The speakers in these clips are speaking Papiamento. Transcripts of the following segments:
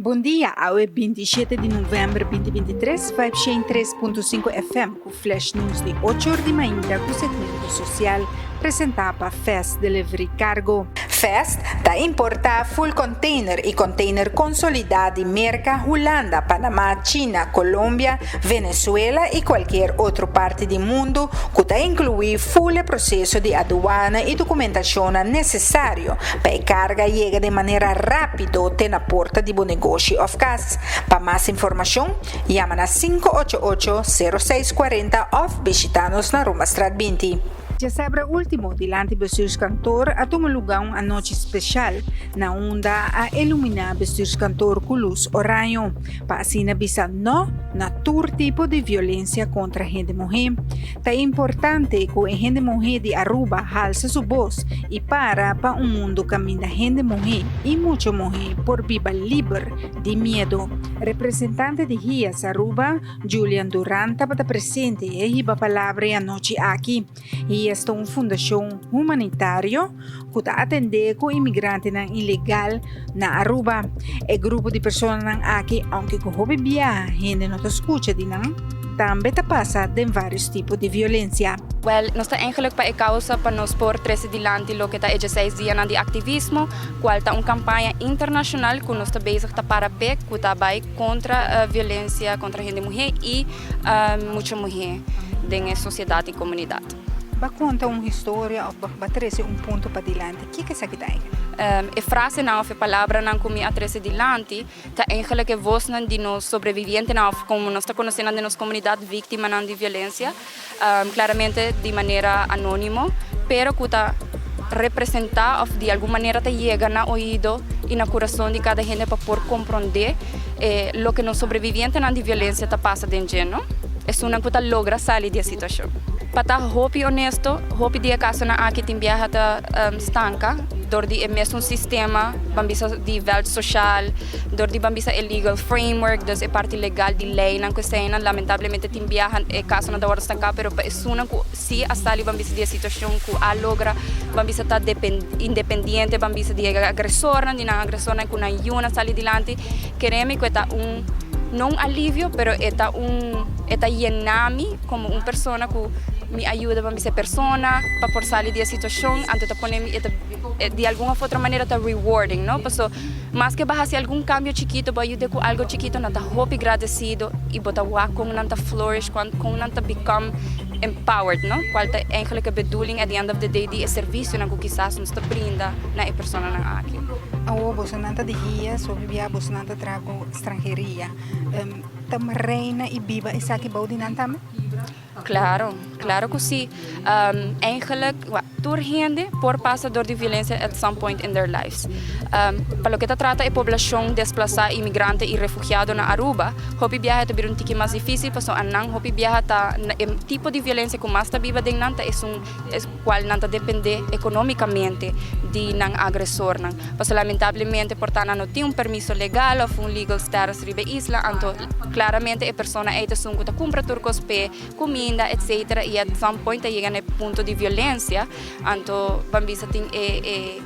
Bon dia, awe 27 di november 2023, Vibe 103.5 FM ku Flash News di 8 or di mainta ku segmento sosial presentá pa Fast Delivery Cargo. Fast ta importá full container i container konsolidá di Merka, Hulanda, Panamá, China, Colombia, Venezuela i kualkier otro parti di mundu ku ta inkluí full e proseso di aduana i dokumentashonnan nesesario pa e karga yega den manera rápido te na porta di bo negoshi òf kas. Pa mas informashon, yama na 588 06 40 òf bishitá nos na Romastraat 20. Djasabra último, dilanti bestuurskantoor a tuma lugá un anochi speshal na unda a iluminá bestuurskantoor ku lus oraño, pa asina bisa no na tur tipo di violensia kontra hende muhé. Ta importante ku e hende muhé di Aruba halsa su bos i para pa un mundu kaminda hende muhé i mucha muhé por biba liber di miedu. Representante di HIAS Aruba, Julian Duran tabata presente i a hiba palabra e anochi aki. HIAS ta un fundashon humanitario ku ta atendé ku imigrantenan ilegal na Aruba. E grupo di personanan aki, aunke ku hopi biaha hende no ta skucha di nan, tambe ta pasa den vários tipo di violensia. Wel, nos ta eigenlijk pa e causa pa nos por trece dilanti loke ta e 16 dianan di activismo, cual ta un campaña internacional cu nos ta bezig ta para pe, cu ta bay contra violencia contra hende muhe y mucha muhe den e sociedad y comunidad. Ba conta un historia of ba trece un punto padilanti. Kico esaki ta eigenlijk? E frasenan of e palabranan cu mi a trece dilanti ta eigenlijk e voznan di nos sobrevivientenan of como nos ta conoce nan den nos comunidad, victimanan di violencia, claramente di manera anonimo, pero cu ta representa of di algun manera ta yega na oido y na curason di cada hende pa por compronde loke nos sobrevivientenan di violencia ta pasa den dje, no? Esunnan cu ta logra sali di e situacion. Pa ta hopi honesto, hopi di e casonan aki tin biaha ta stanca door di e mesun sistema, ban bisa di veld social, door di ban bisa e legal framework, dus e parti legal di leynan cu eseinan, lamentablemente tin biaha e casonan ta wordo stanca, pero pa esunnan cu si a sali ban bisa di e situacion, cu a logra ban bisa ta independiente, ban bisa di e agresornan, di nan agresornan cu nan yunan sali dilanti, keremi cu e ta un, no un alivio, pero e ta un, e ta yena mi como un persona cu mi a yuda ban bisa e persona pa por sali di e situacion, anto ta pone mi, e ta di algun of otro manera ta rewarding, no? Paso maske bo a haci algun cambio chikito, bo a yuda cu algo chikito, nan ta hopi gradecido y bo ta wak con nan ta flourish, con nan ta become empowered, no? Cual ta eigenlijk e bedoeling at the end of the day di e servicionan cu kisas nos ta brinda na e personanan aki. Awor bosonan ta di guia, so bibia bosonan ta traha cu stranheria. Ta reina y biba esaki bou di nan tambe? Claro, claro cu si. Eigenlijk, tur hende por pasa door di violencia at some point in their lives. Pa loke ta trata e poblacion desplaza, inmigrante y refugiado na Aruba, hopi biaha ta bira un tiki mas dificil pasobra nan hopi biaha ta e tipo di violencia cu mas ta biba den nan ta esun cual nan ta depende economicamente di nan agresornan. Pasobra lamentablemente por ta nan no tin un permiso legal of un legal status riba e isla, anto claramente e persona ey ta esun cu ta cumpra tur cos p'e, cuminda, etc. Y at some point ta yega na e punto di violencia, anto ban bisa tin e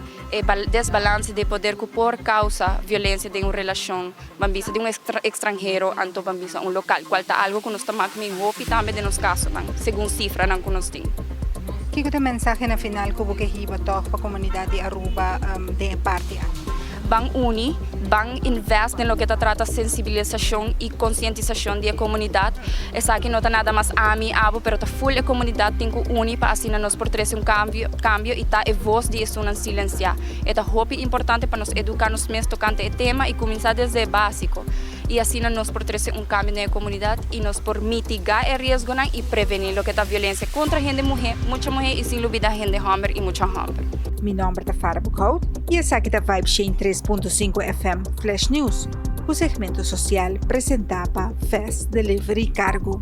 desbalance di poder cu por causa violencia den un relacion, ban bisa di un extranhero anto ban bisa un local, cual ta algo cu nos ta mak mi hopi tambe den nos casonan, segun cifranan cu nos tin. Kico ta e mensahe na final cu bo ke hiba toch pa comunidad di Aruba den e parti aki? Ban uni, ban invest den loke ta trata sensibilisacion y concientisacion di e comunidad. Esaki no ta nada mas ami, abo, pero ta full e comunidad tin cu uni pa asina nos por trece un cambio y ta e voz di esunnan silencia. E ta hopi importante pa nos educa nos mes tocante e tema y cuminsa desde e basico. Y asina nos por trece un cambio den e comunidad y nos por mitiga e riesgonan y preveni loke ta violencia contra hende muhe, mucha muhe y sin lubida hende homber y mucha homber. Mi nomber ta Farah Boekhout y esaki ta Vibe Shane 3.5 FM Flash News, cu segmento social presenta pa Fast Delivery Cargo.